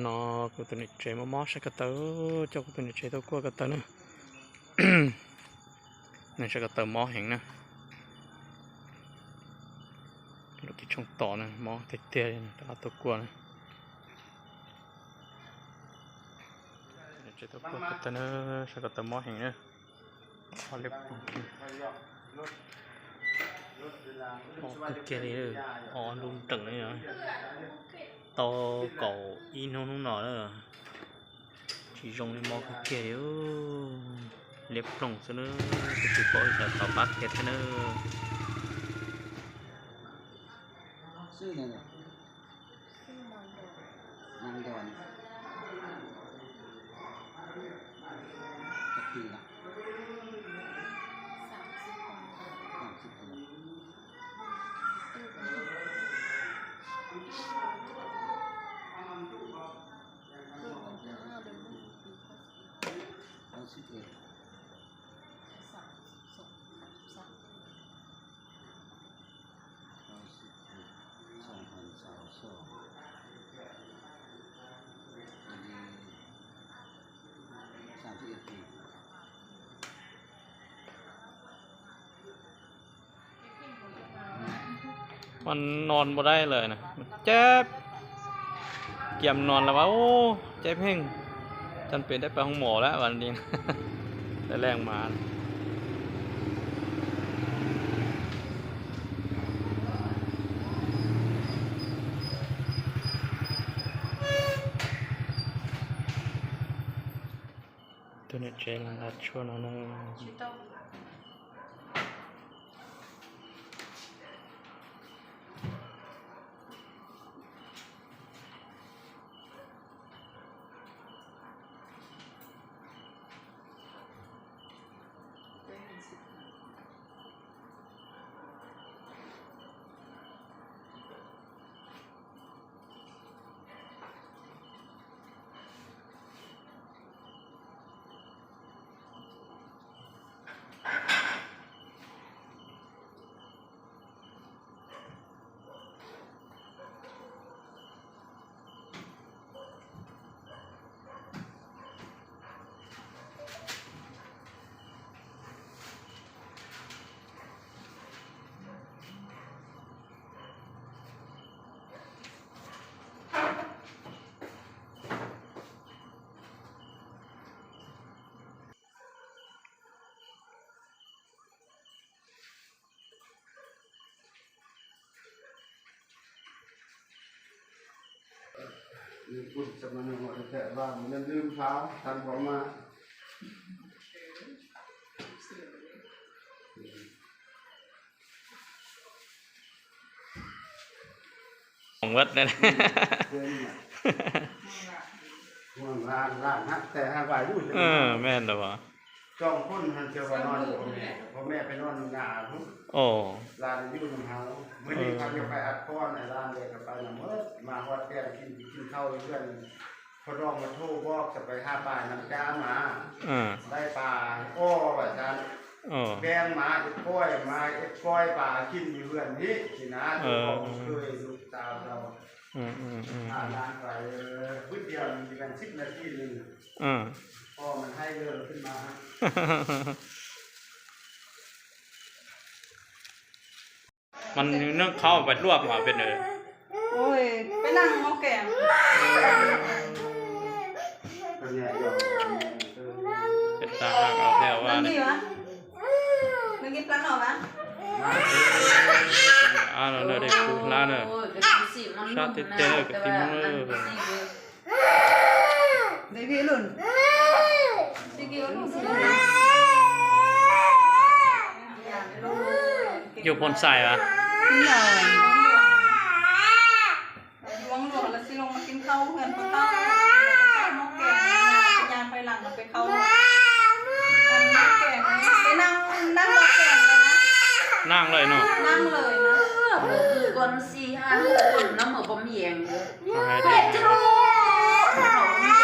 ນໍ ກູໂຕເນເຈມໍມໍຊະກະເຕີ ເຈົ້າກູໂຕເນເຈໂຕກົວກະເຕີເນີ ນັ້ນຊະກະເຕີມໍແຮງນະ ໂລກິຊົງຕໍ່ນະ ມໍແທ້ໆ ແຕ່ວ່າໂຕກົວນະ ເຈໂຕກົວກະເຕີເນີ ຊະກະເຕີມໍແຮງເນີ. ອໍ ເລັບ ອໍ ຄືເກເລີ ອໍ ລຸນເຕີງເລີຍ ໂຕເກົ່າອີໂນນຸໜໍເດີ ຊິຍົງເລີຍມໍຄືເກເລີ ເລັບລົງຊະເນີ ຊິບໍ່ອີກແລ້ວ ເຕົາປາກເກັດຊະເນີ ຊື່ຫຍັງ? ນາງດອນ ຈັກປີລະ? ສາມສິບ ສາມສິບປີ ເກີດວັນທີຫ້າ ເດືອນໜຶ່ງ ປີເກົ້າສິບເອັດ ສາມສິບສອງ ສາມສິບສາມ ເກົ້າສິບຫົກ ສອງພັນຊາວສອງ ອັນນີ້ສາມສິບເອັດປີ ມັນນອນບໍ່ໄດ້ເລີຍນະ ມັນເຈັບ ກຽມນອນແລ້ວວ່າ ໂອ້ ເຈັບແຮງ ຈຳເປັນໄດ້ໄປໂຮງໝໍແລ້ວ ວັນນີ້ ແຕ່ແລງມາ ໂຕເນເຈນລັດຊວນເນາະ.ຂອງເບິດນັ້ນ ເອີ ແມ່ນແລ້ວຫວາ? ສອງຄົນຫັ້ນເຈົ້າວ່ານອນຢູ່ກັບພໍ່ແມ່ ພໍ່ແມ່ໄປນອນຢູ່ນາພຸ້ນ ໂອ້ ຫຼານຢູ່ນຳເຮົາ ມື້ນີ້ເຂົາຈະໄປອັດພອນ ຫຼານເດກະໄປນຳເໝິດ ມາຮອດແຕ່ງກິນ ກິນເຂົ້າຢູ່ເຮືອນ ພໍ່ດອງມາໂທບອກ ຈະໄປຫາປານຳຈ້າມາ ເອີ ໄດ້ປາອໍວ່າຊັ້ນ ເອີ ແບ່ງມາເຮັດກ້ອຍ ມາເຮັດກ້ອຍປາກິນຢູ່ເຮືອນນີ້ຊີ້ນະ ເອີ ເຄີຍລູກສາວເຈົ້າ ອືມໆໆ ຫາຮ້ານໄປ ເອີ ບຶດດຽວນີ້ຊິແມ່ນສິບນາທີໜຶ່ງ ເອີ ພໍມັນໃຫ້ເລີຍຂຶ້ນມາ ມັນໜຶ້ງເຂົ້າໄປລວກມາເປັນເອີ ໂອ້ຍ ໄປລ້າງໝໍ້ແກງ ເປັນຕາຮັກເອົາແທ້ວ່ານີ້ ມັນກິນປາໜໍ່ຫວາ? ອ້າວ ເລີຍ ເດັກຜູ້ຫຼານເອີ ຊາດຕິເຕເລີຍ ກະຕິມງເລີຍ ເດັກພີ່ລຸນ ຢູ່ພົນໄຊວະ? ຫຼວງຫຼວງລະຊິລົງມາກິນເຂົ້າເຮືອນພໍ່ເຖົ້າ ໝໍ້ແກງ ຍ່າງໄປຫຼັງ ໄປເຂົ້າອັນໝໍ້ແກງ ໄປນັ່ງ ນັ່ງໝໍ້ແກງເລີຍນະ ນັ່ງເລີຍເນາະ ນັ່ງເລີຍນະ ເອີ ຄືກ່ອນສີ່ຫ້າຄົນນຳ ເຮົາບໍ່ມີແຮງເດີ ເຮັດຈັ່ງໃດເຮົາບໍ່ມີແຮ